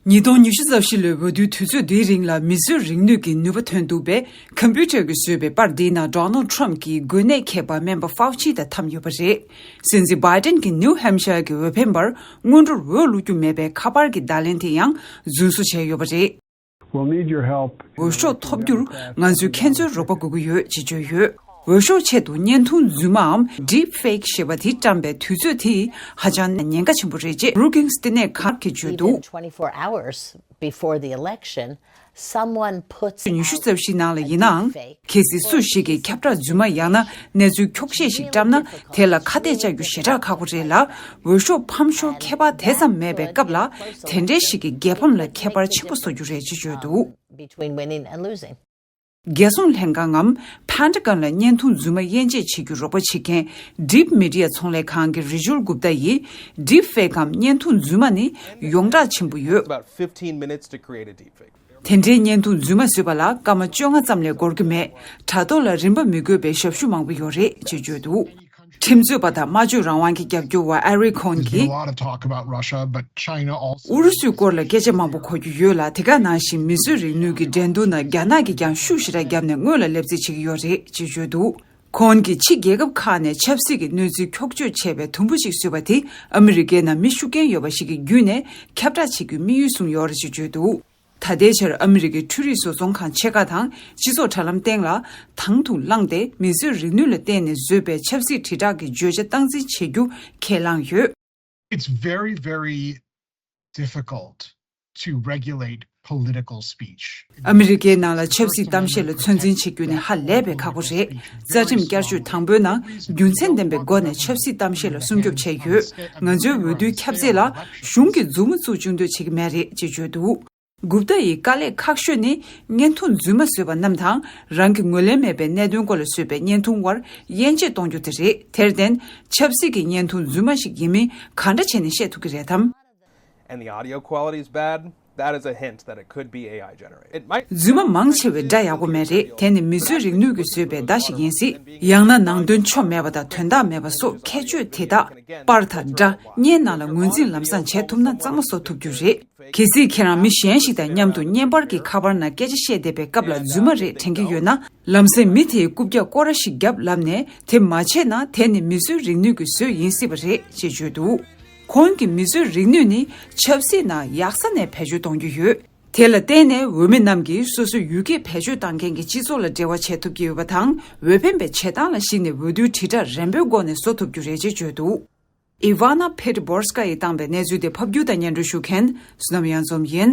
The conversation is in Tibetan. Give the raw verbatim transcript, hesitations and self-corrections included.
ཉིས་སྟོང་ཉི་ཤུ་རྩ་བཞི་ལོའི་འོས་བསྡུའི་དུས་ཚོད་འདིའི་རིང་ལ་མིས་བཟོས་རིག་ནུས་ཀྱི་ནུས་པ་ཐོན་འདུག་པས། ཀམ་པུ་ཊར་གྱིས་བཟོས་པའི་པར་འདིའི་ནང་ཌོ་ནལ་ཌི་ཊརམ་ཕི་གྱི་འགོས་ནད་མཁས་པ་སྨན་པ་ཧྥའོ་ཆི་དང་འཐམས་ཡོད་པ་རེད། སྲིད་འཛིན་བྷའི་ཌེན་གྱིས་ནིའུ་ཧེམ་ཤར་གྱི་འོས་འཕེན་པར་སྔོན་འགྲོར་འོས་བླུག་རྒྱུ་མེད་པའི་ཁ་པར་གྱི་བརྡ་ལན་དེ་ཡང་རྫུན་བཟོ་བྱས་ཡོད་པ་རེད། We'll need your help. འོས་ཤོག་ཐོབ་རྒྱུར་ང་ཚོས་ཁྱེད་ཚོའི་རོགས་པ་དགོས་ཀྱི་ཡོད་ཅེས་བརྗོད་ཡོད། འོས་ཤོག་ཆེད་དུ་བརྙན་ཐུང་རྫུན་མའམ་ཌིབ་ཕེག་ཞེས་པ་དེ་བཀྲམ་པའི་དུས་ཚོད་དེ་ཧ་ཅང་ཉེན་ཁ་ཆེན་པོ་རེད་ཅེས་བྷུ་རུ་ཀིང་སི་བསྟི་གནས་ཁང་གིས་བརྗོད་འདུག Within twenty-four hours before the election, someone puts ཉི་ཤུ་རྩ་བཞི་ནང་ལ་ཡིན་ནའང་། གལ་སྲིད་སུ་ཞིག་གིས་ཁྱབ་བསྒྲགས་རྫུན་མ་ཡང་ན་གནས་ཚུལ་འཁྱོག་བཤད་ཞིག་བཀྲམ་ན། དེ་ལ་ཁ་གཏད་བཅག་རྒྱུ་ཞེ་དྲག་ཁག་པོ་རེད་ལ། འོས་ཤོག་ཕམ་ཤོར་ཁྱད་པར་དེ་ཙམ་མེད་པའི་སྐབས་ལ། དེ་འདྲའི་ཞིག་གིས་རྒྱལ་ཕམ་ལ་ཁྱད་པར་ཆེན་པོ་བཟོ་རྒྱུ་རེད་ཅེས་བརྗོད་འདུག Between winning and losing. རྒྱལ་སྲུང་ལྷན་ཁང་ངམ་ཕན་ཏ་གོན་ལ་བརྙན་ཐུང་རྫུན་མ་དབྱེ་འབྱེད་བྱེད་རྒྱུ་རོགས་པ་བྱེད་མཁན་ཌིབ་མི་ཌི་ཡ་ཚོང་ལས་ཁང་གི་རི་ཇུལ་གུབ་ཏཱ་ཡིས། ཌིབ་ཕེག་གམ་བརྙན་ཐུང་རྫུན་མ་ནི་ཡོངས་གྲགས་ཆེན་པོ་ཡོད། About fifteen minutes to create a deepfake. དེ་འདྲའི་བརྙན་ཐུང་རྫུན་མ་བཟོས་པ་ལ་སྐར་མ་བཅོ་ལྔ་ཙམ་ལས་འགོར་གྱི་མེད། དྲ་ཐོག་ལ་རིན་པ་མི་དགོས་པའི་ཞབས་ཞུ་མང་པོ་ཡོད་རེད་ཅེས་བརྗོད་འདུག་ཁྲིམས་རྩོད་པ་དང་སྨྲ་བརྗོད་རང་དབང་གི་རྒྱབ་སྐྱོར་བ་ཨེ་རི་ཁོན་There's been a གྱིས། Lot of talk about Russia, but China also ཨུ་རུ་སུའི་སྐོར་ལ་སྐད་ཆ་མང་པོ་གོ་རྒྱུ་ཡོད་ལ། དེ་ག་ནང་བཞིན་མིས་བཟོས་རིག་ནུས་ཀྱི་འགྲན་བསྡུར་ནང་རྒྱ་ནག་གིས་ཀྱང་ཤུགས་ཞེ་དྲག་བརྒྱབ་ནས་སྔོན་ལ་སླེབས་རྩིས་བྱེད་ཀྱི་ཡོད་རེད་ཅེས་བརྗོད་འདུག་ཁོན་གྱིས་ཕྱི་རྒྱལ་ཁབ་ཁག་ནས་ཆབ་སྲིད་ཀྱི་གནས་ཚུལ་འཁྱོག་བརྗོད་བྱས་པའི་དུམ་བུ་ཞིག་བཟོས་པ་དེ་ཨ་མི་རི་ཀའི་ནང་མི་ཤུགས་རྐྱེན་ཡོད་པ་ཞིག་གིས་བརྒྱུད་ནས་ཁྱབ་བསྒྲགས་བྱེད་རྒྱུའི་དམིགས་ཡུལ་བཟུང་ཡོད་རེད་ཅེས་བརྗོད་འདུག་ད་ལྟའི་ཆར་ཨ་མི་རི་ཀའི་འཕྲུལ་རིག་བཟོ་ཚོང་ཁང་ཆེ་ཁག་དང་སྤྱི་ཚོགས་དྲ་ལམ་སྟེང་ལ་དང་དུ་བླངས་ཏེ་མིས་བཟོས་རིག་ནུས་ལ་བརྟེན་ནས་བཟོས་པའི་ཆབ་སྲིད་དྲིལ་བསྒྲགས་ཀྱི་བརྗོད་བྱ་སྟངས་འཛིན་བྱེད་རྒྱུ་ཁས་བླངས་ཡོད། It's very, very difficult to regulate political speech. ཨ་མི་རི་ཀའི་ནང་ལ་ཆབ་སྲིད་གཏམ་བཤད་ལ་ཚོད་འཛིན་བྱེད་རྒྱུ་ནི་ཧ་ལས་པའི་ཁག་པོ་རེད། རྩ་ཁྲིམས་བསྐྱར་བཅོས་དང་པོའི་ནང་རྒྱུ་མཚན་ལྡན་པའི་སྒོ་ནས་ཆབ་སྲིད་གཏམ་བཤད་ལ་སྲུང་སྐྱོབ་བྱས་ཡོད། ང་ཚོའི་འོས་བསྡུའི་ཁྱབ་ཚད་ལ་གཞུང་གིས་མཛུབ་མོ་བཙུགས་བཅུག་འདོད་བྱེད་ཀྱི་མེད་རེད་ཅེས་བརྗོད་འདུག་གུབ་ཏཱ་ཡི་དཀའ་ལས་ཁག་ཤོས་ནི་བརྙན་ཐུང་རྫུན་མ་བཟོས་པ་རྣམས་དང་། རང་གི་ངོས་ལེན་མེད་པའི་གནད་དོན་སྐོར་ལ་བཟོས་པའི་བརྙན་ཐུང་དབར་དབྱེ་འབྱེད་གཏོང་རྒྱུ་དེ་རེད། དེར་བརྟེན། ཆབ་སྲིད་ཀྱི་བརྙན་ཐུང་རྫུན་མ་ཞིག་ཡིན་མིན་གང་འདྲ་བྱས་ནས་ཤེས་ཐུབ་ཀྱི་རེད་དམ། And the audio quality is bad. That is a hint that it could be A I generated. It might རྫུན་མ་མང་ཆེ་བའི་སྒྲ་ཡག་པོ་མེད་རེད། དེ་ནི་མིས་བཟོས་རིག་ནུས་ཀྱིས་བཟོས་པའི་བརྡ་ཞིག་ཡིན་སྲིད། ཡང་ན་ནང་དོན་ཆོ་མེད་པ་དང་དོན་དག་མེད་པ་སོགས་ཁྱད་ཆོས་དེ་དག་པར་དང་སྒྲ་བརྙན་ནང་ལ་ངོས་འཛིན་ལམ་སང་བྱེད་ཐུབ་ན་གཙང་མ་བཟོ་ཐུབ་རྒྱུ་རེད། གལ་སྲིད་ཁྱེད་རང་མི་གཞན་ཞིག་དང་མཉམ་དུ་བརྙན་པར་གྱི་ཁ་པར་ནང་སྐད་ཆ་བཤད་བསྡད་པའི་སྐབས་ལ་རྫུན་མ་རེད་དྲན་གྱི་ཡོད་ན། ལམ་སེང་མི་དེའི་རྐུབ་བཀྱག་སྐོར་ར་ཞིག་བརྒྱབ་ལབ་ནས་དེ་མ་བྱས་ན་དེ་ནི་མིས་བཟོས་རིག་ནུས་ཀྱིས་བཟོས་ཡིན་སྲིད་པ་རེད་ཅེས་བརྗོད་འདུག་ཁོང་གིས་མིས་བཟོས་རིག་ནུས་ནི་ཆབ་སྲིད་ནང་ཡག་ས་ནས་བེད་སྤྱོད་གཏོང་རྒྱུ་ཡོད། དེ་ལ་བརྟེན་ནས་འོས་མི་རྣམས་ཀྱིས་སོ་སོའི་ཡུལ་སྐད་བེད་སྤྱོད་བཏང་མཁན་གྱི་སྤྱི་ཚོགས་ལ་འབྲེལ་བ་བྱེད་ཐུབ་ཀྱི་ཡོད་པ་དང་། འོས་འཕེན་པའི་བྱེད་སྟངས་ལ་གཞིགས་ནས་འོས་བསྡུའི་དྲིལ་བསྒྲགས་རན་པོའི་སྒོ་ནས་བཟོ་ཐུབ་རྒྱུ་རེད་ཅེས་བརྗོད་འདུག་ཨི་ཝ་ན་ཕེ་ཏི་བོར་སི་ཀ་ཡིས་བཏང་པའི་གནས་ཚུལ་དེ་ཕབ་བསྒྱུར་དང་སྙན་སྒྲོན་ཞུ་མཁན་བསོད་ནམས་གཡང་འཛོམས་ཡིན།